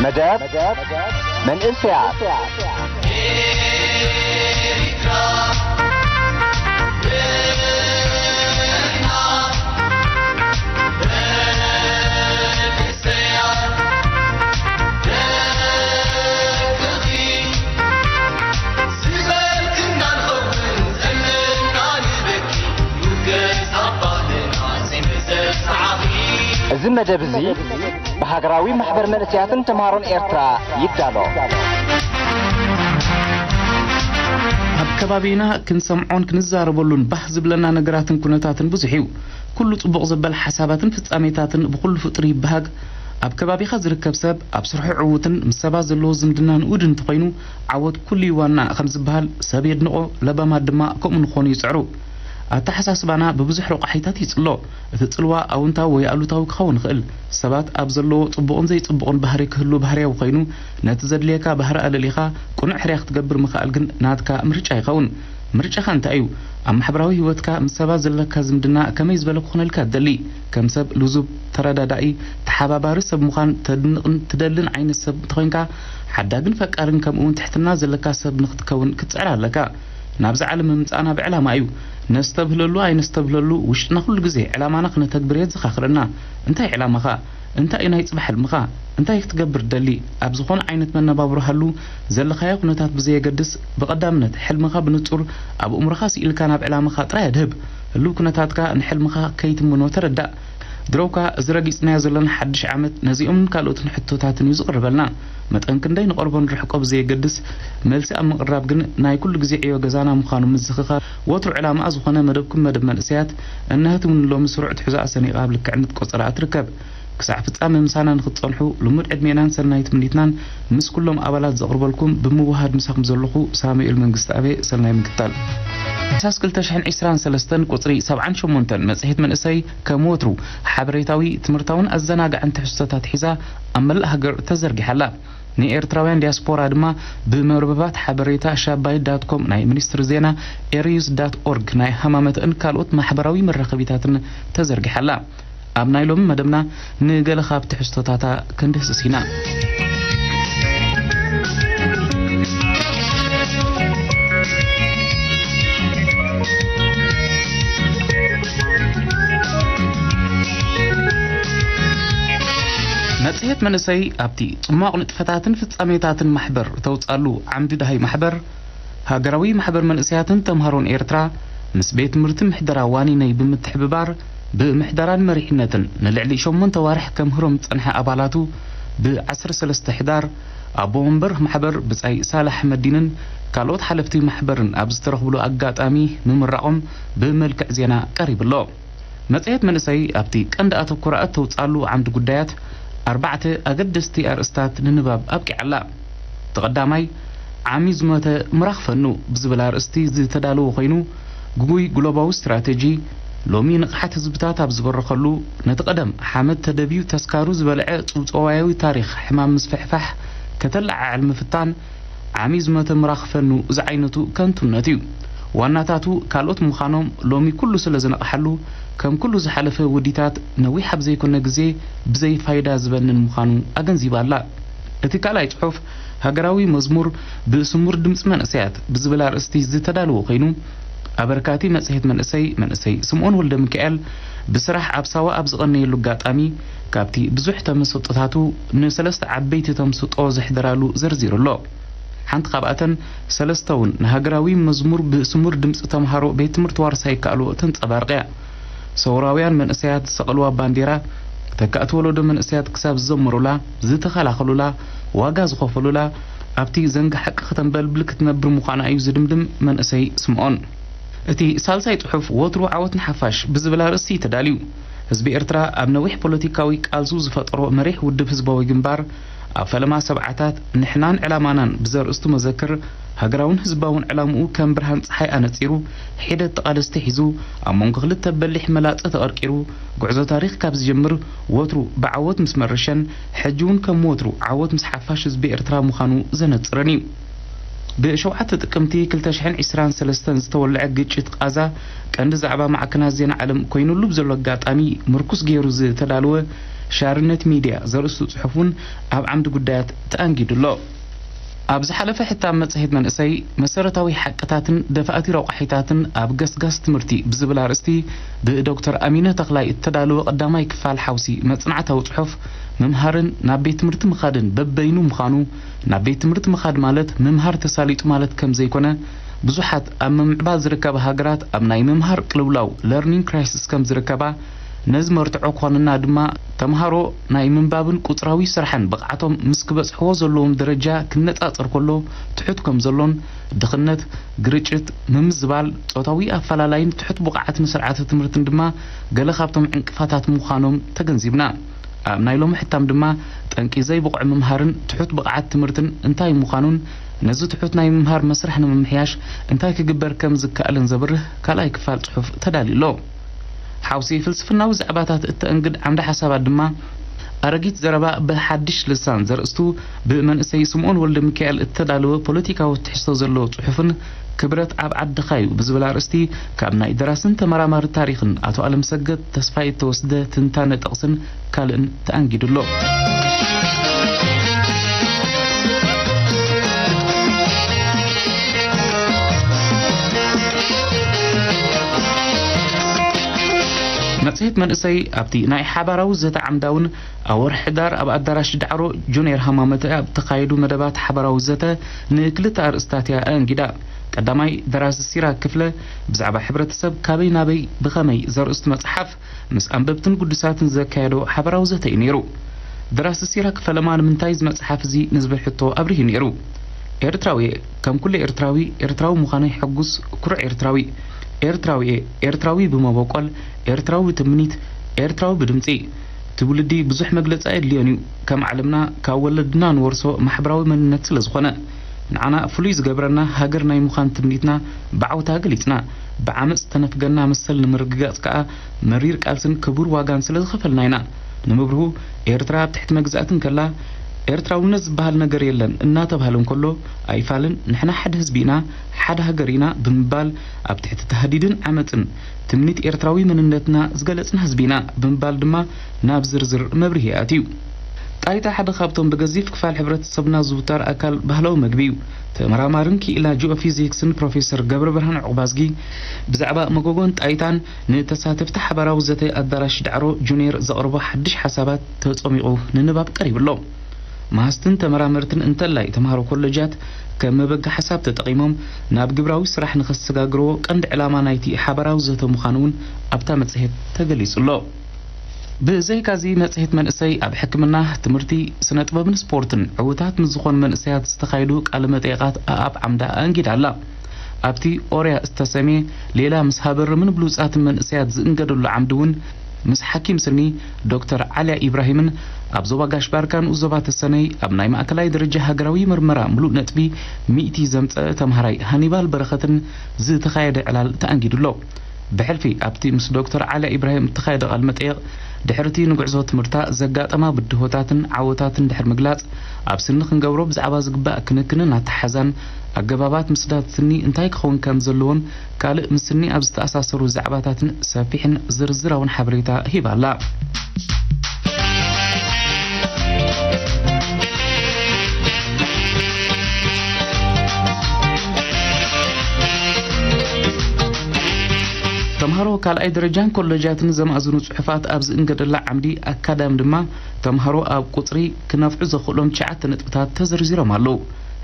መደብ መንእሰያት። እዚ መደብ እዚ ብሃገራዊ ማሕበር መንእሰያትን ተምሃሮን ኤርትራ ይዳሎ። ኣብ ከባቢና ክንሰምዖን ክንዛረበሉን ባህ ዝብለና ነገራትን ኩነታትን ብዙሕ እዩ። ኩሉ ጽቡቕ ዘበል ሓሳባትን ፍጻሜታትን ብኹሉ ፍጡር ይበሃግ። ኣብ ከባቢኻ ዝርከብ ሰብ ኣብ ስርሑ ዕዉትን ምስ ሰባት ዘለዎ ዝምድና ንኡድ እንተኾይኑ፣ ዓወት ኩሉ እዩ ዋና ከም ዝበሃል፣ ሰብ የድንቖ፣ ለባማት ድማ ከምኡ ንኾኑ ይጽዕሩ። ኣተሓሳስባና ብብዙሕ ረቋሒታት ይጽሎ። እቲ ጽልዋ ኣውንታዊ ወይ ኣሉታዊ ክኸውን ይኽእል። ሰባት ኣብ ዘለዎ ጽቡቕን ዘይጽቡቕን ባህሪ ክህሉ ባህርያዊ ኮይኑ፣ ነቲ ዘድልየካ ባህሪ ኣለሊኻ ቅኑዕ ሕርያ ክትገብር ምኽኣል ግን ናትካ ምርጫ ይኸውን። ምርጫኻ እንታይ እዩ? ኣብ ማሕበራዊ ህይወትካ ምስ ሰባት ዘለካ ዝምድና ከመይ ዝበለ ክኾነልካ ትደሊ? ከም ሰብ ልዙብ፣ ተረዳዳኢ፣ ተሓባባሪ ሰብ ምዃን ተድንቕን ትደልን ዓይነት ሰብ እንተኾይንካ፣ ሓዳግን ፈቃርን ከምኡውን ትሕትና ዘለካ ሰብ ንኽትከውን ክትጽዕር ኣለካ። ናብዚ ዓለም ምምጻእና ብዕላማ እዩ። ነስተብህለሉ ኣይነስተብህለሉ፣ ውሽጥና ኩሉ ግዜ ዕላማና ክነተግብር የዘኻኽረና። እንታይ ዕላማኻ? እንታይ እዩ ናይ ጽባሕ ሕልምኻ? እንታይ ክትገብር ትደሊ? ኣብ ዝኾነ ዓይነት መነባብሮ ሃሉ፣ ዘለኻዮ ኩነታት ብዘየገድስ፣ ብቐዳምነት ሕልምኻ ብንጹር ኣብ ኣእምሮኻ ስኢልካ ናብ ዕላማኻ ጥራይ ኣድህብ። ህሉው ኩነታትካ ንሕልምኻ ከይትምኖ ተረዳእ። ድሮውካ እዚ ረጊጽናዮ ዘለና ሓድሽ ዓመት ነዚኦምን ካልኦትን ሕቶታትን እዩ ዝቕርበልና። መጠን ክንደይ ንቐርቦ ንርሕቆ ብዘየገድስ፣ መልሲ ኣብ ምቕራብ ግን ናይ ኩሉ ግዜ ዕዮ ገዛና ምዃኑ ምዝኽኻር ወትሩ ዕላማኣ ዝኾነ መደብኩም መደብ መንእሰያት፣ እነሀት እውን ሎሚ ስሩዕ ትሕዞኣ ሰኒቓ ኣብ ልክዕነት ቆጸራኣ ትርከብ። ክሳዕ ፍጻመ ምሳና ንኽትጸንሑ ልሙድ ዕድሜናን ሰናይ ትምኒትናን ምስ ኩሎም ኣባላት ዘቕርበልኩም ብምውሃድ ምሳኹም ዘለኹ ሳሙኤል መንግስተኣብ፣ ሰናይ ምክታል። ታሕሳስ ክልተ ሽሕን ዕስራን ሰለስተን ቁጽሪ ሰብዓን ሸሞንተን መጽሔት መንእሰይ ከም ወትሩ ሓበሬታዊ፣ ትምህርታውን ኣዘናጋዕን ትሕዝቶታት ሒዛ ኣብ መላእ ሃገር ተዘርጊሓ ኣላ። ንኤርትራውያን ዲያስፖራ ድማ ብመርበባት ሓበሬታ ሻባይ ዳት ኮም ናይ ሚኒስትሪ ዜና፣ ኤሪዩስ ዳት ኦርግ ናይ ሃማመተእን ካልኦት ማሕበራዊ መራኸቢታትን ተዘርጊሓ ኣላ። ኣብ ናይ ሎሚ መደብና ንገለ ካብ ትሕዝቶታታ ክንድህስስ ኢና። መጽሔት መንእሰይ ኣብቲ ጽማቕ ንጥፈታትን ፍጻሜታትን ማሕበር ተውጻሉ ዓምዲ ደሃይ ማሕበር፣ ሃገራዊ ማሕበር መንእሰያትን ተምሃሮን ኤርትራ ምስ ቤት ትምህርቲ ምሕደራ ዋኒነይ ብምትሕብባር ብምሕደራን መሪሕነትን ንልዕሊ ሸሞንተ ዋርሕ ከምህሮም ዝጸንሐ ኣባላቱ ብ13 ሕዳር ኣቦ ወንበር ማሕበር ብጻይ ሳላሕ መዲንን ካልኦት ሓለፍቲ ማሕበርን ኣብ ዝተረኽብሉ ኣጋጣሚ ምምራቖም ብመልክዕ ዜና ቀሪቡ ኣሎ። መጽሔት መንእሰይ ኣብቲ ቀንዲ ኣተኩራ እተውጻሉ ዓምዲ ጉዳያት ኣርባዕተ ኣገደስቲ ኣርእስታት ንንባብ ኣብቂዓላ። እቲ ቀዳማይ፣ ዓሚ ዝሞተ ምራኽ ፈኑ ብዝብል ኣርእስቲ ዝተዳለወ ኮይኑ፣ ግጉይ ግሎባዊ ስትራተጂ፣ ሎሚ ንቕሓት ህዝብታት ኣብ ዝበረኸሉ፣ ነቲ ቀደም ሓመድ ተደብዩ ተስካሩ ዝበልዐ ጽውጽዋያዊ ታሪኽ ሕማም ምስፍሕፋሕ ከተለዓዕል ምፍታን፣ ዓሚ ዝመተ ምራኽ ፈኑ ዝዓይነቱ ከንቱነት እዩ። ዋናታቱ ካልኦት ምዃኖም ሎሚ ኩሉ ስለ ዝነቕሓሉ፣ ከም ኩሉ ዝሓለፈ ውዲታት ነዊሕ ኣብ ዘይኮነ ግዜ ብዘይ ፋይዳ ዝበንን ምዃኑ ኣገንዚባ ኣላ። እቲ ካልኣይ ጽሑፍ፣ ሃገራዊ መዝሙር ብስሙር ድምጺ መንእሰያት ብዝብል ኣርእስቲ ዝተዳለወ ኮይኑ፣ ኣበርካቲ መጽሔት መንእሰይ፣ መንእሰይ ስምኦን ወልደ ሚካኤል፣ ብስራሕ ኣብ ሳዋ ኣብ ዝቐነየሉ ኣጋጣሚ፣ ካብቲ ብዙሕ ተመሰጦታቱ ንሰለስተ ዓበይቲ ተምስጦ ዘሕደራሉ ዘርዚሩ ኣሎ። ሓንቲ ካብኣተን ሰለስተ እውን ንሃገራዊ መዝሙር ብስሙር ድምጺ ተምሃሮ ቤት ትምህርቲ ዋርሳይ ይከኣሎ ተንጸባርቕ እያ። ሰውራውያን መንእሰያት ዝሰቐልዋ ባንዴራ፣ ተካእቲ ወለዶ መንእሰያት ክሳብ ዝዘመሩላ፣ ዝተኸላኸሉላ፣ ዋጋ ዝኸፈሉላ፣ ኣብቲ ዘንጊ ሓቂ ከተንበልብል ክትነብር ምዃና እዩ ዝድምድም መንእሰይ ስምኦን። እቲ ሳልሳይ ጽሑፍ ወትሩ ዓወት ንሓፋሽ ብዝብል ኣርእስቲ እዩ ተዳልዩ። ህዝቢ ኤርትራ ኣብ ነዊሕ ፖለቲካዊ ቃልሱ ዝፈጠሮ መሪሕ ውድብ ህዝባዊ ግንባር፣ ኣብ ፈለማ ሰብዓታት ንሕናን ዕላማናን ብዘርእስቱ መዘክር፣ ሃገራውን ህዝባውን ዕላምኡ ከም ብርሃን ጸሓይ ኣነጺሩ፣ ሒደት ተቓለስቲ ሒዙ፣ ኣብ መንጎ ክልተ በሊሕ መላጸ ተቐርቂሩ፣ ጉዕዞ ታሪኽ ካብ ዝጅምር ወትሩ ብዓወት ምስ መረሸን፣ ሕጂ እውን ከም ወትሩ ዓወት ምስ ሓፋሽ ህዝቢ ኤርትራ ምዃኑ ዘነጽርን እዩ። ብ7 ጥቅምቲ ክልተ ሽሕን ዕስራን ሰለስተን ዝተወልዐ ግጭት ቃዛ ቀንዲ ዛዕባ ማዕከናት ዜና ዓለም ኮይኑሉ ብዘሎ ኣጋጣሚ ምርኩስ ገይሩ ዝተዳለወ ሻርነት ሚድያ ዘርእስቱ ጽሑፍ እውን ኣብ ዓምዲ ጉዳያት ተኣንጊዱ ኣሎ። ኣብ ዝሓለፈ ሕታም መጽሔት መንእሰይ፣ መሰረታዊ ሓቅታትን ደፋእቲ ረቋሒታትን ኣብ ገስጋስ ትምህርቲ ብዝብል ኣርእስቲ ብዶክተር ኣሚነ ተኽላይ እተዳለወ ቀዳማይ ክፋል ሓውሲ መጽናዕታዊ ጽሑፍ፣ ምምሃርን ናብ ቤት ትምህርቲ ምኻድን በበይኑ ምዃኑ፣ ናብ ቤት ትምህርቲ ምኻድ ማለት ምምሃር ተሳሊጡ ማለት ከም ዘይኮነ፣ ብዙሓት ኣብ ምምዕባል ዝርከባ ሃገራት ኣብ ናይ ምምሃር ቅልውላው፣ ለርኒንግ ክራይሲስ፣ ከም ዝርከባ፣ ነዚ መርትዖ ክኾነና ድማ፣ ተምሃሮ ናይ ምንባብን ቁጽራዊ ስራሕን ብቕዓቶም ምስ ክበጽሕዎ ዘለዎም ደረጃ ክነጻጸር ከሎ ትሑት ከም ዘሎን፣ ድኽነት፣ ግርጭት፣ ምምዝባል፣ ጾታዊ ኣፈላላይን ትሑት ብቕዓት ንስርዓተ ትምህርትን ድማ ገለ ካብቶም ዕንቅፋታት ምዃኖም ተገንዚብና። ኣብ ናይ ሎሚ ሕታም ድማ፣ ጠንቂ ዘይብቑዕ ምምሃርን ትሑት ብቕዓት ትምህርትን እንታይ ምዃኑን፣ ነዚ ትሑት ናይ ምምሃር መስርሕ ንምምሕያሽ እንታይ ክግበር ከም ዝከኣልን ዘብርህ ካልኣይ ክፋል ጽሑፍ ተዳልዩ ኣሎ። ሓውሲ ፍልስፍናዊ ዛዕባታት እተእንግድ ዓምዲ ሓሳባት ድማ፣ ኣረጊት ዘረባ ብሓድሽ ልሳን ዘርእስቱ ብመንእሰይ ስምኦን ወልደ ሚካኤል እተዳለወ ፖለቲካዊ ትሕዝቶ ዘለዎ ጽሑፍን፣ ክብረት ኣብ ዓድኻ እዩ ብዝብል ኣርእስቲ ካብ ናይ ደራስን ተመራማሪ ታሪኽን ኣቶ ኣለምሰገድ ተስፋይ እተወስደ ትንታነ ጥቕስን ካልእን ተኣንጊዱ ኣሎ። መጽሔት መንእሰይ ኣብቲ ናይ ሓባራዊ ዘተ ዓምዳ እውን፣ ኣብ ወርሒ ሕዳር ኣብ ኣዳራሽ ዳዕሮ ጁንየር ሃማመተ ኣብ ተኻየዱ መደባት ሓባራዊ ዘተ ንክልተ ኣርእስታት እያ ኣንጊዳ። ቀዳማይ፣ ደራሲ ሲራክ ክፍለ ብዛዕባ ሕብረተሰብ ካበይ ናበይ ብኸመይ ዘርእስቱ መጽሓፍ ምስ ኣንበብትን ግዱሳትን ዘካየዶ ሓባራዊ ዘተ እዩ ነይሩ። ደራሲ ሲራክ ፈለማ ንምንታይ እዚ መጽሓፍ እዚ ንዝብል ሕቶ ኣብሪሁ ነይሩ። ኤርትራዊ እየ፣ ከም ኩሉ ኤርትራዊ፣ ኤርትራዊ ምዃነይ ሕጉስ፣ ኩሩዕ ኤርትራዊ። ኤርትራዊ እየ፣ ኤርትራዊ ብመበቆል፣ ኤርትራዊ ብትምኒት፣ ኤርትራዊ ብድምጺ። ትውልዲ ብዙሕ መግለጺ ኣየድልዮን እዩ። ከም ዓለምና ካብ ወለድና ንወርሶ ማሕበራዊ መንነት ስለ ዝኾነ፣ ንዓና ፍሉይ ዝገብረና ሃገር ናይ ምዃን ትምኒትና ብዓውታ ገሊጽና፣ ብዓመጽ ተነፍገና መሰል ንምርግጋጽ ከኣ መሪር ቃልስን ክቡር ዋጋን ስለ ዝኸፈልና ኢና። ንምብርሁ፣ ኤርትራ ኣብ ትሕቲ መግዛእቲ እንከላ፣ ኤርትራውነት ዝበሃል ነገር የለን እናተባህለ እንከሎ፣ ኣይፋልን፣ ንሕና ሓደ ህዝቢ ኢና፣ ሓደ ሃገር ኢና ብምባል፣ ኣብ ትሕቲ ታህዲድን ዓመጽን ትምኒት ኤርትራዊ መንነትና ዝገለጽና ህዝቢ ኢና ብምባል ድማ ናብ ዝርዝር መብርሂ ኣትዩ። ጣይታ ሓደ ካብቶም ብገዚፍ ክፋል ሕብረተሰብና ዝውተር ኣካል ባህላዊ መግቢ እዩ። ተመራማርን ክኢላ ጂኦፊዚክስን ፕሮፌሰር ገብረብርሃን ዑቕባዝጊ ብዛዕባ መጎጎን ጣይታን ንተሳተፍቲ ሓባራዊ ዘተ ኣዳራሽ ዳዕሮ ጁንየር ዘቕርቦ ሓድሽ ሓሳባት ተጸሚቑ ንንባብ ቀሪቡ ኣሎ። መሃዝትን ተመራመርትን እንተላይ ተምሃሮ ኮለጃት ከም መበገ ሓሳብ ተጠቒሞም ናብ ግብራዊ ስራሕ ንኸሰጋግርዎ ቀንዲ ዕላማ ናይቲ ሓባራዊ ዘተ ምዃኑ እውን ኣብታ መጽሔት ተገሊጹ ኣሎ። ብዘይካዚ መጽሔት መንእሰይ ኣብ ሕክምና፣ ትምህርቲ፣ ስነ ጥበብን ስፖርትን ዕዉታት ምስ ዝኾኑ መንእሰያት ዝተኻየዱ ቃለ መጠይቓት ኣኣብ ዓምዳ ኣንጊዳ ኣላ። ኣብቲ ኦርያ ዝተሰምየ ሌላ ምስ ሃበርምን ብሉጻትን መንእሰያት ዝእንገደሉ ዓምዲ እውን ምስ ሓኪም ስኒ ዶክተር ዓልያ ኢብራሂምን ኣብ ዞባ ጋሽ ባርካ ንኡስ ዞባ ተሰነይ ኣብ ናይ ማእከላይ ደረጃ ሃገራዊ ምርመራ ምሉእ ነጥቢ ሚእቲ ዘምጸ ተምሃራይ ሃኒባል በረኸትን ዝተኻየደ ዕላል ተኣንጊዱ ኣሎ። ብሕልፊ ኣብቲ ምስ ዶክተር ዓሊ ኢብራሂም እተኻየደ ቃለ መጠይቕ፣ ድሕሪ እቲ ንጉዕዞ ትምህርታ ዘጋጠማ ብድሆታትን ዓወታትን ድሕሪ ምግላጽ፣ ኣብ ስኒ ክንገብሮ ብዛዕባ ዝግባእ ክንክንን ኣተሓሕዛን ኣገባባት ምስዳድ ስኒ እንታይ ክኸውን ከም ዘለዎን ካልእ ምስ ስኒ ኣብ ዝተኣሳሰሩ ዛዕባታትን ሰፊሕን ዝርዝራውን ሓበሬታ ሂባ ኣላ። ተምሃሮ ካልኣይ ደረጃን ኮለጃትን ዘማእዝኑ ጽሑፋት ኣብ ዝእንገደላ ዓምዲ ኣካዳሚ ድማ፣ ተምሃሮ ኣብ ቁጽሪ ክነፍዑ ዘኽእሎም ትሽዓተ ነጥብታት ተዘርዚሮም ኣለዉ።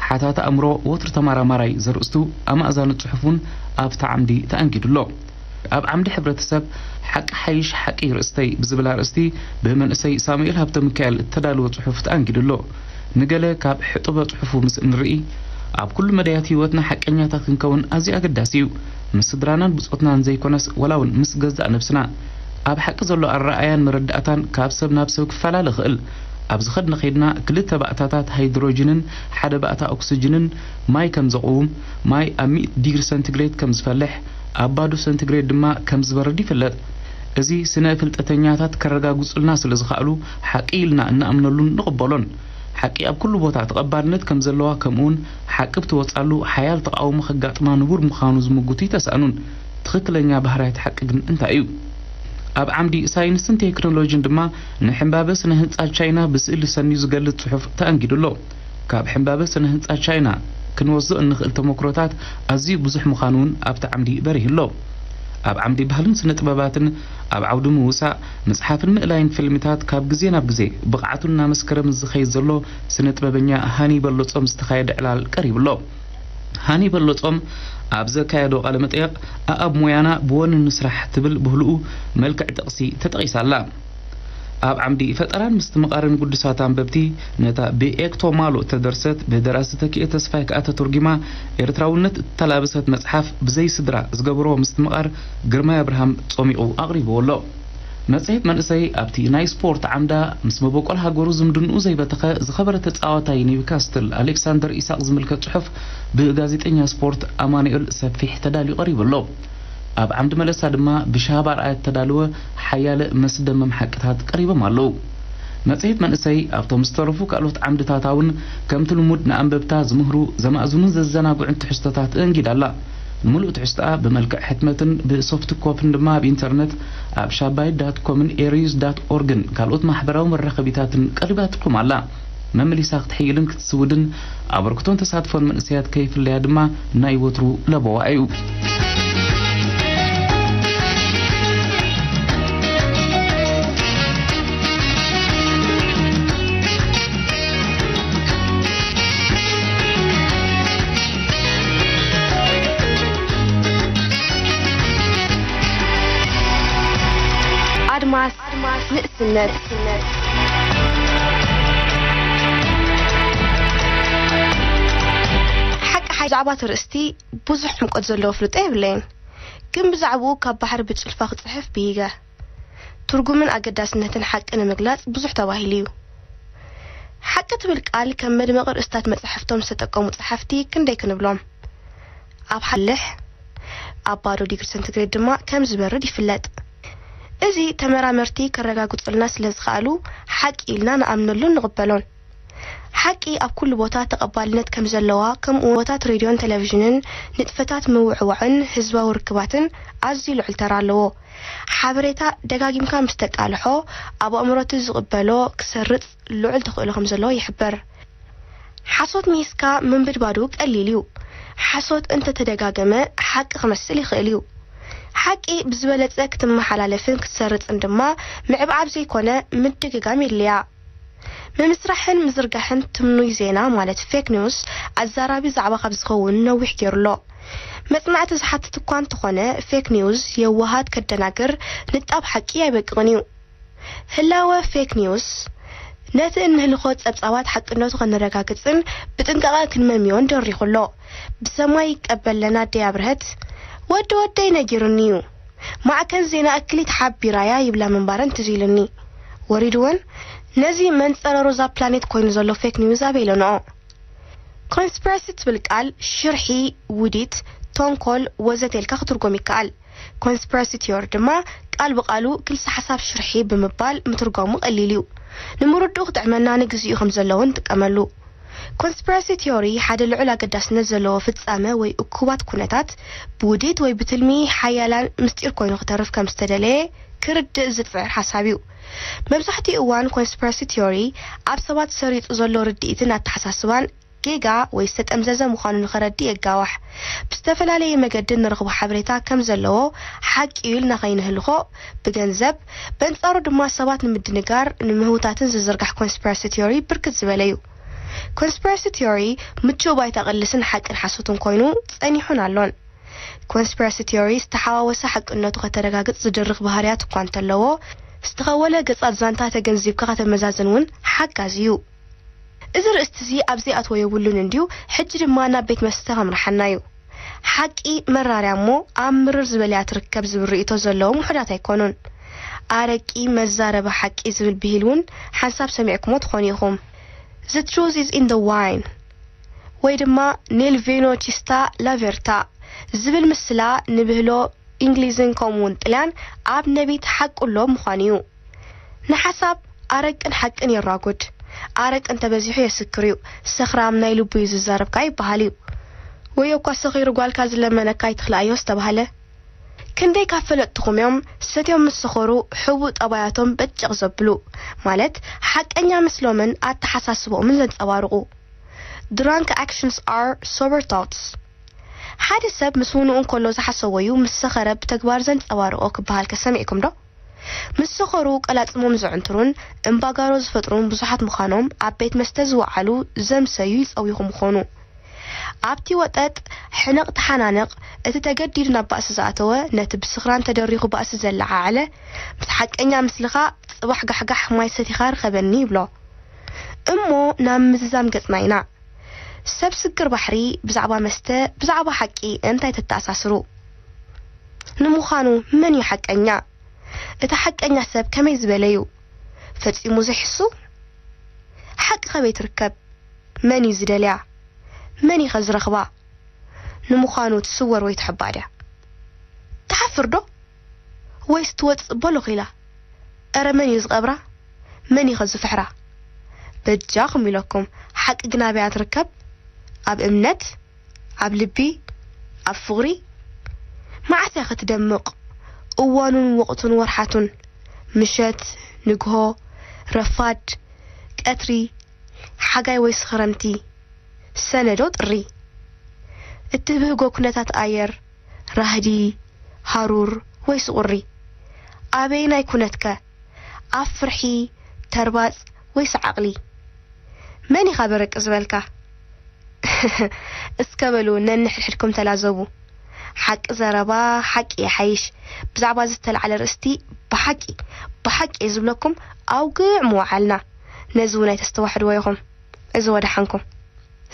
ሓታት ኣእምሮ ወትሩ ተመራማራይ ዘርእስቱ ኣማእዛኒ ጽሑፍ እውን ኣብቲ ዓምዲ ተኣንጊዱ ኣሎ። ኣብ ዓምዲ ሕብረተሰብ፣ ሓቂ ሓይሽ ሓቂ ርእስተይ ብዝብል ኣርእስቲ ብመንእሰይ ሳሙኤል ሃብተ ሚካኤል እተዳለወ ጽሑፍ ተኣንጊዱ ኣሎ። ንገለ ካብ ሕጡበ ጽሑፉ ምስ እንርኢ፣ ኣብ ኩሉ መዳያት ህይወትና ሓቀኛታት ክንከውን ኣዝዩ ኣገዳሲ እዩ። ምስ ስድራናን ብጾትናን ዘይኮነስ፣ ወላ እውን ምስ ገዛእ ነብስና። ኣብ ሓቂ ዘሎ ኣረኣእያን መረዳእታን ካብ ሰብ ናብ ሰብ ክፈላለ ይኽእል። ኣብ ዝኸድና ኸይድና ክልተ ባእታታት ሃይድሮጅንን ሓደ ባእታ ኦክስጅንን ማይ ከም ዘቕውም፣ ማይ ኣብ ሚእቲ ዲግሪ ሰንቲግሬድ ከም ዝፈልሕ፣ ኣብ ባዶ ሰንቲግሬድ ድማ ከም ዝበርድ ይፍለጥ። እዚ ስነ ፍልጠተኛታት ከረጋግጹልና ስለ ዝኸኣሉ ሓቂ ኢልና እንኣምነሉን ንቕበሎን። ሓቂ ኣብ ኩሉ ቦታ ተቐባልነት ከም ዘለዋ፣ ከምኡውን ሓቂ ብትወጻሉ ሓያል ተቓውሞ ከጋጥማ ንቡር ምዃኑ ዝምጉቱ ይተሳእኑን። ትኽክለኛ ባህርያት ሓቂ ግን እንታይ እዩ? ኣብ ዓምዲ ሳይንስን ቴክኖሎጂን ድማ ንሕምባበ ስነ ህንጻ ቻይና ብስእሊ ሰንዩ ዝገልጽ ጽሑፍ ተኣንጊዱ ኣሎ። ካብ ሕምባበ ስነ ህንጻ ቻይና ክንወስዶ እንኽእል ተመክሮታት ኣዝዩ ብዙሕ ምዃኑ እውን ኣብቲ ዓምዲ በሪሁ ኣሎ። ኣብ ዓምዲ ባህልን ስነ ጥበባትን፣ ኣብ ዓውዲ ምውሳእ፣ ምጽሓፍን ምእላይን ፊልምታት ካብ ግዜ ናብ ግዜ ብቕዓቱ እናመስከረ ምስ ዝኸይድ ዘሎ ስነ ጥበበኛ ሃኒ በሎጾም ዝተኻየደ ዕላል ቀሪቡ ኣሎ። ሃኒ በሎጾም ኣብ ዘካየዶ ቃለ መጠየቕ፣ ኣኣብ ሞያና ብወኒ ንስራሕ ትብል ብህልኡ መልክዕ ጥቕሲ ተጠቒሳ ኣላ። ኣብ ዓምዲ ፈጠራን ምስትምቓርን ግዱሳት ኣንበብቲ፣ ነታ ብኤክቶ ማሎ እተደርሰት ብደራሲ ተኪኤ ተስፋይ ከኣ ተተርጒማ ኤርትራውነት እተላበሰት መጽሓፍ ብዘይ ስድራ ዝገበርዎ ምስትምቓር ግርማይ ኣብርሃም ጾሚቑ ኣቕሪብዎ ኣሎ። መጽሔት መንእሰይ ኣብቲ ናይ ስፖርት ዓምዳ ምስ መበቆል ሃገሩ ዝምድንኡ ዘይበተኸ ዝኸበረ ተጻዋታይ ኒውካስትል ኣሌክሳንደር ኢሳቕ ዝምልከት ጽሑፍ ብጋዜጠኛ ስፖርት ኣማኑኤል ሰፊሕ ተዳልዩ ቀሪቡ ኣሎ። ኣብ ዓምዲ መለሳ ድማ ብሻሃብ ኣርኣያ እተዳለወ ሓያለ መስደመም ሓቅታት ቀሪቦም ኣለዉ። መጽሔት መንእሰይ ኣብቶም ዝተረፉ ካልኦት ዓምድታታ እውን ከምቲ ልሙድ ንኣንበብታ ዝምህሩ፣ ዘማእዝኑን ዘዘናግዑን ትሕዝቶታት እንጊዳ ኣላ። ንምሉእ ትሕዝቶኣ ብመልክዕ ሕትመትን ብሶፍት ኮፕን ድማ ኣብ ኢንተርነት ኣብ ሻባይ ዳት ኮምን ኤሪዩስ ዳት ኦርግን ካልኦት ማሕበራዊ መራኸቢታትን ቀሪባትኩም ኣላ። መመሊሳ ክትሕይልን ክትስውድን፣ ኣበርክቶን ተሳትፎን መንእሰያት ከይፍለያ ድማ ናይ ወትሩ ለበዋ እዩ። ኣድማስ ንእስነት። ሓቂ ሓይ ብዛዕባ እቲ ርእስቲ ብዙሕ ዕምቆት ዘለዎ ፍልጦ የብለይን፣ ግን ብዛዕባኡ ካብ ባሕሪ ብጭልፋ ክጽሕፍ ብሂገ። ትርጉምን ኣገዳስነትን ሓቂ ንምግላጽ ብዙሕ ተባሂሉ እዩ። ሓቂ ትብል ቃል ከም መድመቒ ርእስታት መጻሕፍቶም ዝተጠቀሙ ጸሓፍቲ ክንደይ ክንብሎም። ኣብ ሓልሕ ኣብ ባዶ ዲግሪ ሰንቲግሬድ ድማ ከም ዝበርድ ይፍለጥ። እዚ ተመራመርቲ ከረጋግጹልና ስለ ዝኸኣሉ ሓቂ ኢልና ንኣምነሉን ንቕበሎን። ሓቂ ኣብ ኩሉ ቦታ ተቐባልነት ከም ዘለዋ፣ ከምኡ እውን ቦታት ሬድዮን ቴሌቪዥንን ንጥፈታት ምውዕዋዕን ህዝባዊ ርክባትን ኣዝዩ ልዑል ተራ ኣለዎ። ሓበሬታ ደጋጊምካ ምስ ተቃልሖ፣ ኣብ ኣእምሮቲ ዝቕበሎ ክሰርጽ ልዑል ተኽእሎ ከም ዘለዎ ይሕበር። ሓሶት ሚስካ ምንብድባዱ ቀሊል እዩ። ሓሶት እንተተደጋገመ ሓቂ ክመስል ይኽእል እዩ። ሓቂ ብዝበለጸ ክትመሓላለፍን ክትሰርጽን ድማ ምዕብዓብ ዘይኮነ ምድግጋም የድልያ። ምምስራሕን ምዝርጋሕን ትምኑይ ዜና ማለት ፌክ ኒውስ ኣዛራቢ ዛዕባ ካብ ዝኸውን ነዊሕ ገይሩ ኣሎ። መጽናዕቲ ዝሓትት እኳ እንተኾነ፣ ፌክ ኒውስ የዋሃት ከደናግር፣ ንጣብ ሓቂ ኣይበቅቕን እዩ። ህላወ ፌክ ኒውስ ነቲ እንህልኾ ጸብጻባት ሓቅነቱ ከነረጋግጽን ብጥንቃቐ ክንመምዮን ደሪኹ ኣሎ። ብሰማይ ይቀበለና ኣደይ ኣብርሀት፣ ወዲ ወደይ ነጊሩኒ እዩ። ማዕከን ዜና እክሊት ሓቢራያ ይብላ ምንባረን ትዝ ኢሉኒ። ወሪድወን፣ ነዚ መንጸረ ሮዛ ፕላኔት ኮይኑ ዘሎ ፌክ ኒውስ ኣበይ ኢለንኦ። ኮንስፒረሲ ትብል ቃል ሽርሒ፣ ውዲት፣ ተንኮል ወዘተ ኢልካ ክትርጎም ይከኣል። ኮንስፒረሲ ቲዮሪ ድማ ቃል ብቃሉ ክልሰ ሓሳብ ሽርሒ ብምባል ምትርጓሙ ቀሊል እዩ። ንምርድኡ ክጥዕመና ንግዚኡ ከም ዘለውን ንጥቀመሉ። ኮንስፒረሲ ቲዮሪ ሓደ ልዑል ኣገዳስነት ዘለዎ ፍጻመ ወይ እኩባት ኩነታት ብውዲት ወይ ብትልሚ ሓያላን ምስጢር ኮይኑ ክተርፍ ከም ዝተደለየ ክርድእ ዝጽዕር ሓሳብ እዩ። መብዛሕትኡ እዋን ኮንስፒረሲ ቲዮሪ ኣብ ሰባት ሰሪጹ ዘሎ ርድኢትን ኣተሓሳስባን ጌጋ ወይ ዝተጠምዘዘ ምዃኑ ንኸረድእ የጋዋሕ። ብዝተፈላለየ መገዲ እንረኽቦ ሓበሬታ ከም ዘለዎ ሓቂ እዩ ኢልና ከይንህልኾ፣ ብገንዘብ፣ በንጻሩ ድማ ሰባት ንምድንጋር፣ ንምህውታትን ዝዝርጋሕ ኮንስፒረሲ ቲዮሪ ብርክት ዝበለ እዩ። ኮንስፒረሲ ቲዮሪ ምቹእ ባይታ ቅልስን ሓቅን ሓሶትን ኮይኑ ጸኒሑን ኣሎን። ኮንስፒረሲ ቲዮሪ ዝተሓዋወሰ ሓቅነቱ ከተረጋግጽ ዝድርኽ ባህርያት እኳ እንተለዎ፣ ዝተኸወለ ገጻት ዛንታ ተገንዚብካ ከተመዛዝን እውን ሓጋዚ እዩ። እዚ ርእስቲ እዚ ኣብዚ ኣትዎ የብሉን እንድዩ፣ ሕጂ ድማ ናብ ቤት መስተ ከምርሓና እዩ። ሓቂ መራርያ እሞ ኣብ ምርር ዝበልያ ትርከብ ዝብል ርእይቶ ዘለዎም ውሑዳት ኣይኮኑን። ኣረቂ መዛረቢ ሓቂ ዝብል ብሂል እውን ሓንሳብ ሰሚዕኩሞ ትኾኑ ኢኹም። The truth is in the wine ወይ ድማ Nel vino ci sta la verità ዝብል ምስላ ንብህሎ እንግሊዝን ከምኡ እውን ጥልያን ኣብ ነቢት ሓቂ ኣሎ ምዃኑ እዩ። ንሓሳብ ኣረቅን ሓቅን የራጉድ። ኣረቂ እንተበዚሑ የስክር እዩ። ሰኽራም ናይ ልቡ እዩ ዝዛረብ ከኣ ይበሃል እዩ። ወይ እኳ ሰኺሩ ጓልካ ዝለመነካ ኣይትኽልኣዮ ዝተባህለ። ክንደይ ካብ ፈለጥኹም እዮም ሰትዮም ምስ ሰኸሩ ሕቡእ ጠባያቶም በጨቕ ዘብሉ፣ ማለት ሓቀኛ ምስሎምን ኣተሓሳስቦምን ዘንጸባርቑ። Drunk actions are sober thoughts። ሓደ ሰብ ምስ ውንኡ እንከሎ ዝሓሰቦ እዩ ምስ ሰኸረ ብተግባር ዘንጸባርቖ ክበሃል ከሰሚዕኩም ዶ? ምስ ሰኸሩ ቀላጽሞም ዘዕንትሩን እምባጋሮ ዝፈጥሩን ብዙሓት ምዃኖም ኣብ ቤት መስተ ዝወዓሉ ዘምሰዩ ይጸውይኹ ምኾኑ። ኣብቲ ወጠጥ ሕነቕ ተሓናነቕ እቲ ተገዲዱ ናብ ባእሲ ዝኣተወ ነቲ ብስኽራን ተደሪኹ ባእሲ ዘለዓዓለ ምስ ሓቀኛ ምስልኻ ጽባሕ ጋሕጋሕ ማይ ሰቲኻ ርኸበኒ ይብሎ። እሞ ናብ ምዝዛም ገጽና ኢና። ሰብ ስግር ባሕሪ ብዛዕባ መስተ ብዛዕባ ሓቂ እንታይ ተተኣሳስሩ? ንምዃኑ መን እዩ ሓቀኛ? እቲ ሓቀኛ ሰብ ከመይ ዝበለ እዩ? ፈጺሙ ዘይሕሱ? ሓቂ ከበይ ትርከብ? መን እዩ ዝደልያ? መን እዩ ከ ዝረኽባ? ንምዃኑ ትስወር ወይ ትሕባእ ድያ? ትሓፍር ዶ? ወይስ ትወጽእ በሎኽ ኢላ? እረ መን እዩ ዝቐብራ? መን እዩ ከ ዝፍሕራ? በጃኹም ኢለኩም፣ ሓቂ ግን ኣበይ እያ ትርከብ? ኣብ እምነት? ኣብ ልቢ? ኣብ ፍቕሪ? መዓስ እያ ከ ትደምቕ? እዋኑን ወቕቱን ወርሓቱን? ምሸት፣ ንግሆ፣ ረፋድ፣ ቀትሪ፣ ሓጋይ ወይስ ኽረምቲ? ሰነ ዶ ጥሪ? እትብህጎ ኩነታት ኣየር፣ ራህዲ፣ ሃሩር ወይስ ቁሪ? ኣበየናይ ኩነትከ? ኣብ ፍርሒ፣ ተርባጽ ወይስ ዓቕሊ? መን ኢኻ በረቂ ዝበልካ? እስከ በሉ ነንሕድሕድኩም ተላዘቡ። ሓቂ ዘረባ ሓቂ ይሓይሽ። ብዛዕባ ዝተላዕለ ርእስቲ ብሓቂ፣ ብሓቂ እየ ዝብለኩም ኣውግዕ ምወዓልና። ነዚ እውን ኣይተስተዋሕድዎ ኢኹም። እዚ ወደሓንኩም።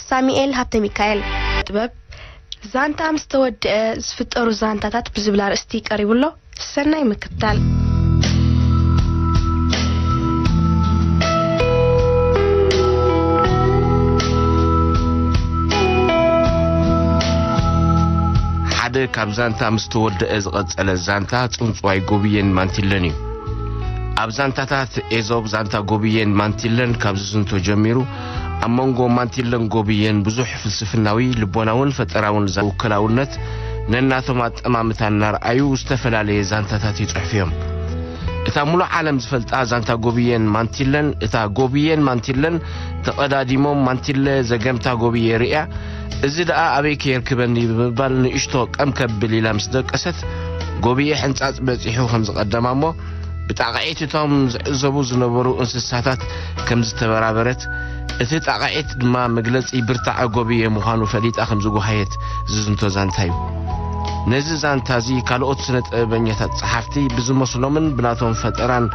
ሳሙኤል ሃብተ ሚካኤል። ጥበብ ዛንታ ምስ ተወድአ ዝፍጠሩ ዛንታታት ብዝብል ኣርእስቲ ቀሪቡ ኣሎ። ሰናይ ምክትታል። ሓደ ካብ ዛንታ ምስ ተወድአ ዝቐጸለ ዛንታ ጽንጽዋይ ጎብየን ማንቲለን እዩ። ኣብ ዛንታታት ኤዞብ ዛንታ ጎብየን ማንቲለን ካብ ዝዝንቶ ጀሚሩ፣ ኣብ መንጎ ማንቲለን ጎብየን ብዙሕ ፍልስፍናዊ፣ ልቦናውን ፈጠራውን ዛ-፣ ውክላውነት ነናቶም ኣጠማምታ እናርኣዩ ዝተፈላለየ ዛንታታት ይጽሕፉ እዮም። እታ ሙሉእ ዓለም ዝፈልጣ ዛንታ ጎብየን ማንቲለን፣ እታ ጎብየን ማንቲለን ተቐዳዲሞም ማንቲለ ዘገምታ ጎብየ ርእያ፣ እዚ ደኣ ኣበይ ከየርክበኒ ብምባል ንእሽቶ ቀም ከብል ኢላ ምስ ደቀሰት፣ ጎብየ ሕንጻጽ በጺሑ ከም ዝቐደማ እሞ፣ ብጣቕዒት እቶም ዝዕዘቡ ዝነበሩ እንስሳታት ከም ዝተበራበረት፣ እቲ ጣቕዒት ድማ መግለጺ ብርታዐ ጎብየ ምዃኑ ፈሊጣ ከም ዝጓሃየት ዝዝንቶ ዛንታ እዩ። ነዚ ዛንታ እዚ ካልኦት ስነ ጥበበኛታት ጸሓፍቲ ብዝመስሎምን ብናቶም ፈጠራን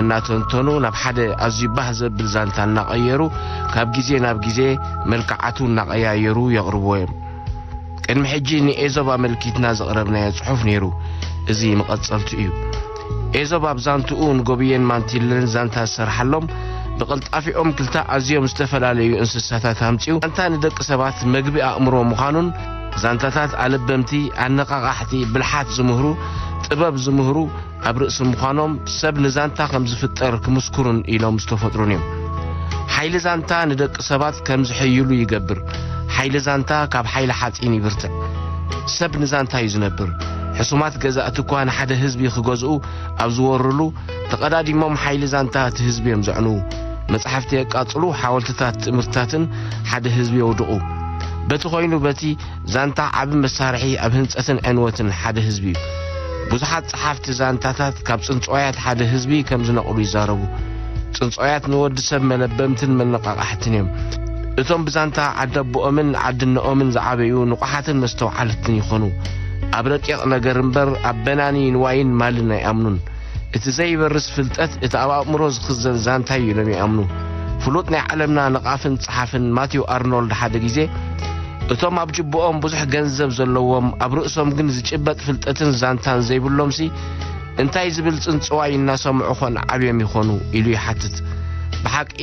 እናተንተኑ ናብ ሓደ ኣዝዩ ባህ ዘብል ዛንታ እናቐየሩ፣ ካብ ግዜ ናብ ግዜ መልክዓቱ እናቐያየሩ የቕርብዎ እዮም። ቅድሚ ሕጂ ንኤዞብ ኣመልኪትና ዘቕረብናዮ ጽሑፍ ነይሩ። እዚ መቐጸልቱ እዩ። ኤዞብ ኣብ ዛንትኡ ንጎብየን ማንቲለን ዛንታ ዝሰርሓሎም፣ ብቐልጣፊኦም ክልተ ኣዝዮም ዝተፈላለዩ እንስሳታት ኣምጺኡ፣ ዛንታ ንደቂ ሰባት መግቢ ኣእምሮ ምዃኑን፣ ዛንታታት ኣለበምቲ፣ ኣነቓቓሕቲ፣ ብልሓት ዝምህሩ፣ ጥበብ ዝምህሩ፣ ኣብ ርእሲ ምዃኖም ሰብ ንዛንታ ከም ዝፍጠር ክምስክሩን ኢሎም ዝተፈጥሩን እዮም። ሓይሊ ዛንታ ንደቂ ሰባት ከም ዝሕይሉ ይገብር። ሓይሊ ዛንታ ካብ ሓይሊ ሓጺን ይብርትዕ። ሰብ ንዛንታ እዩ ዝነብር። ሕሱማት ገዛእቲ እኳ ንሓደ ህዝቢ ክገዝኡ ኣብ ዝወርሉ፣ ተቐዳዲሞም ሓይሊ ዛንታ እቲ ህዝቢ እዮም ዘዕንዉ። መጻሕፍቲ የቃጽሉ፣ ሓወልትታት ትምህርትታትን ሓደ ህዝቢ የውድቑ። በቲ ኮይኑ በቲ ዛንታ ዓቢ መሳርሒ ኣብ ህንጸትን ዕንወትን ሓደ ህዝቢ እዩ። ብዙሓት ጸሓፍቲ ዛንታታት ካብ ጽንጽዋያት ሓደ ህዝቢ ከም ዝነቕሉ ይዛረቡ። ጽንጽዋያት ንወዲ ሰብ መለበምትን መነቓቓሕትን እዮም። እቶም ብዛንታ ዓዲ ኣቦኦምን ዓዲ እኖኦምን ዝዓበዩ ንቑሓትን መስተውዓልትን ይኾኑ። ኣብ ረቂቕ ነገር እምበር ኣብ በናኒ ንዋይን ማልን ኣይኣምኑን። እቲ ዘይበርስ ፍልጠት እቲ ኣብ ኣእምሮ ዝኽዘን ዛንታ እዩ ኢሎም ይኣምኑ። ፍሉጥ ናይ ዓለምና ነቓፍን ጸሓፍን ማቲው ኣርኖልድ ሓደ ግዜ፣ እቶም ኣብ ጅብኦም ብዙሕ ገንዘብ ዘለዎም፣ ኣብ ርእሶም ግን ዝጭበጥ ፍልጠትን ዛንታን ዘይብሎምሲ፣ እንታይ ዝብል ጽንጽዋይ እናሰምዑ ኾን ዓብዮም ይኾኑ? ኢሉ ይሓትት። ብሓቂ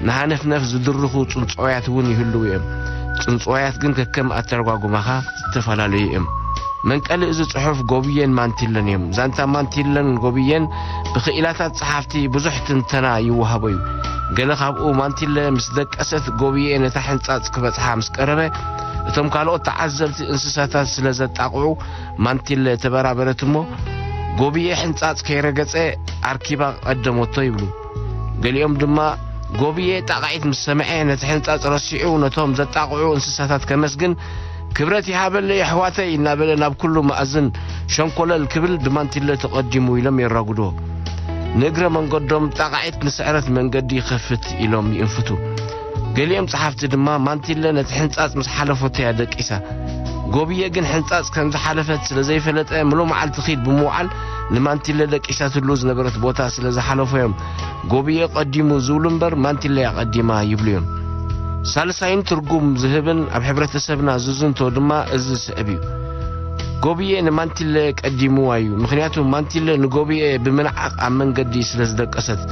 ንሃነፍነፍ ዝድርኹ ጽንጽዋያት እውን ይህልዉ እዮም። ጽንጽዋያት ግን ከከም ኣተረጓጉማኻ ዝተፈላለዩ እዮም። መንቀሊ እዚ ጽሑፍ ጎብየን ማንቲለን እዮም። ዛንታ ማንቲለን ጎብየን ብክኢላታት ጸሓፍቲ ብዙሕ ትንተና ይወሃቦ እዩ። ገለ ካብኡ ማንቲለ ምስ ደቀሰት ጎብየ ነታ ሕንጻጽ ክበጽሓ ምስ ቀረበ፣ እቲ እቶም ካልኦት ተዓዘብቲ እንስሳታት ስለ ዘጣቕዑ ማንቲለ ተበራበረት እሞ፣ ጎብየ ሕንጻጽ ከይረገጸ ኣርኪባ ቀደሞቶ ይብሉ። ገሊኦም ድማ፣ ጎብየ ጣቕዒት ምስ ሰምዐ፣ ነቲ ሕንጻጽ ረሲዑ ነቶም ዘጣቕዑ እንስሳታት ከመስግን፣ "ክብረት ይሃበለይ ኣሕዋተይ" እናበለ ናብ ኩሉ መኣዝን ሸንኮለል ክብል ብማንቲለ ተቐዲሙ ኢሎም የራጉድዎ። ንእግረ መንገዶም ጣቕዒት ንስዕረት መንገዲ ይኸፍት ኢሎም ይእንፍቱ። ገሊኦም ጸሓፍቲ ድማ ማንቲለ ነቲ ሕንጻጽ ምስ ሓለፈቶ እያ ደቂሳ። ጎብየ ግን ሕንጻጽ ከም ዝሓለፈት ስለ ዘይፈለጠ፣ ምሉእ መዓልቲ ኺድ ብምውዓል ንማንቲለ ደቂሳትሉ ዝነበረት ቦታ ስለ ዝሓለፎ እዮም ጎብየ ቀዲሙ ዝብሉ እምበር፣ ማንቲለ እያ ቀዲማ ይብሉ እዮም። ሳልሳይን ትርጉም ዝህብን ኣብ ሕብረተሰብና ዝዝንቶ ድማ እዚ ዝስዕብ እዩ። ጎብየ ንማንቲለ ቀዲምዋ እዩ። ምኽንያቱ ማንቲለ ንጎብየ ብምንዓቕ ኣብ መንገዲ ስለ ዝደቀሰት።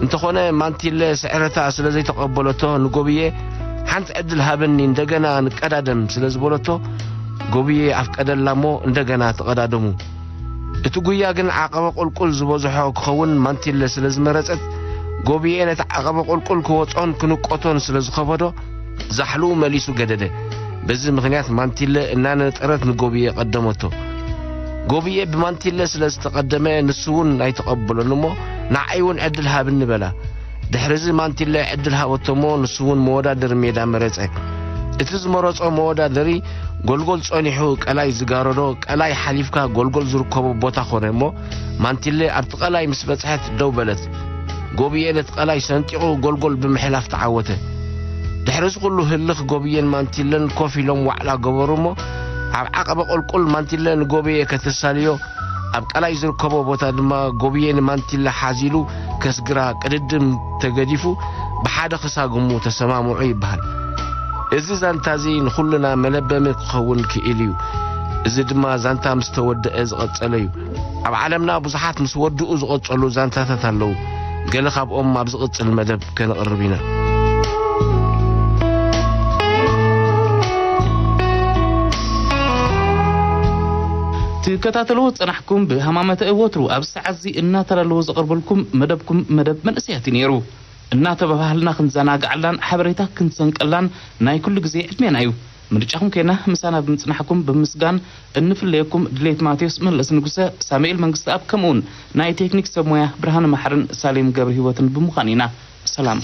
እንተኾነ ማንቲለ ስዕረታ ስለ ዘይተቐበለቶ ንጎብየ፣ "ሓንቲ ዕድል ሃበኒ፣ እንደገና ንቀዳደም" ስለ ዝበለቶ፣ ጎብየ ኣፍቀደላ እሞ እንደገና ተቐዳደሙ። እቲ ጉያ ግን ዓቐበ ቁልቁል ዝበዝሖ ክኸውን ማንቲለ ስለ ዝመረጸት፣ ጎብየ ነቲ ዓቐበ ቁልቁል ክወጾን ክንቆቶን ስለ ዝኸበዶ፣ ዛሕሉ መሊሱ ገደደ። በዚ ምኽንያት ማንቲለ እናነጠረት ንጎብየ ቀደመቶ። ጎብየ ብማንቲለ ስለ ዝተቐደመ፣ ንሱ እውን ኣይተቐበሎን እሞ፣ "ንዓይ እውን ዕድል ሃብኒ" በላ። ድሕሪ እዚ ማንቲለ ዕድል ሃበቶ እሞ፣ ንሱ እውን መወዳደሪ ሜዳ መረጸ። እቲ ዝመረጾ መወዳደሪ ጎልጎል ጸኒሑ ቀላይ ዝጋረዶ፣ ቀላይ ሓሊፍካ ጎልጎል ዝርከቦ ቦታ ኾነ እሞ፣ ማንቲለ ኣብቲ ቀላይ ምስ በጽሐት ደው በለት። ጎብየ ነቲ ቀላይ ሰንጢቑ ጎልጎል ብምሕላፍ ተዓወተ። ድሕሪ እዚ ኩሉ ህልኽ፣ ጎብየን ማንቲለን ኮፍ ኢሎም ዋዕላ ገበሩ እሞ፣ ኣብ ዓቐበ ቁልቁል ማንቲለ ንጎብየ ከተሳልዮ፣ ኣብ ቀላይ ዝርከቦ ቦታ ድማ ጎብየ ንማንቲለ ሓዚሉ ከስግራ ቅድድም ተገዲፉ ብሓደ ክሳግሙ ተሰማምዑ ይበሃል። እዚ ዛንታ እዚ ንኹልና መለበሚ ክኸውን ክኢል እዩ። እዚ ድማ ዛንታ ምስ ተወደአ ዝቐጸለ እዩ። ኣብ ዓለምና ብዙሓት ምስ ወድኡ ዝቐጸሉ ዛንታታት ኣለዉ። ገለ ካብኦም ኣብ ዝቕጽል መደብ ከነቕርብ ኢና። ትከታተልዎ ዝጸናሕኩም ብሃማመተ ወትሩ ኣብ ሰዓት እዚ እናተዳለወ ዘቕርበልኩም መደብኩም መደብ መንእሰያት እዩ ነይሩ። እናተባባህልና ክንዘናግዓላን ሓበሬታ ክንሰንቀላን ናይ ኩሉ ግዜ ዕድሜና እዩ። ምርጫኹም ኬና ምሳና ብምጽናሕኩም ብምስጋን እንፍለየኩም ድሌት ማቴዎስ መለስ ንጉሰ፣ ሳሙኤል መንግስተኣብ ከምኡውን ናይ ቴክኒክ ሰብ ሞያ ብርሃነ መሓርን ሳሌም ገብረ ህይወትን ብምዃን ኢና። ሰላም።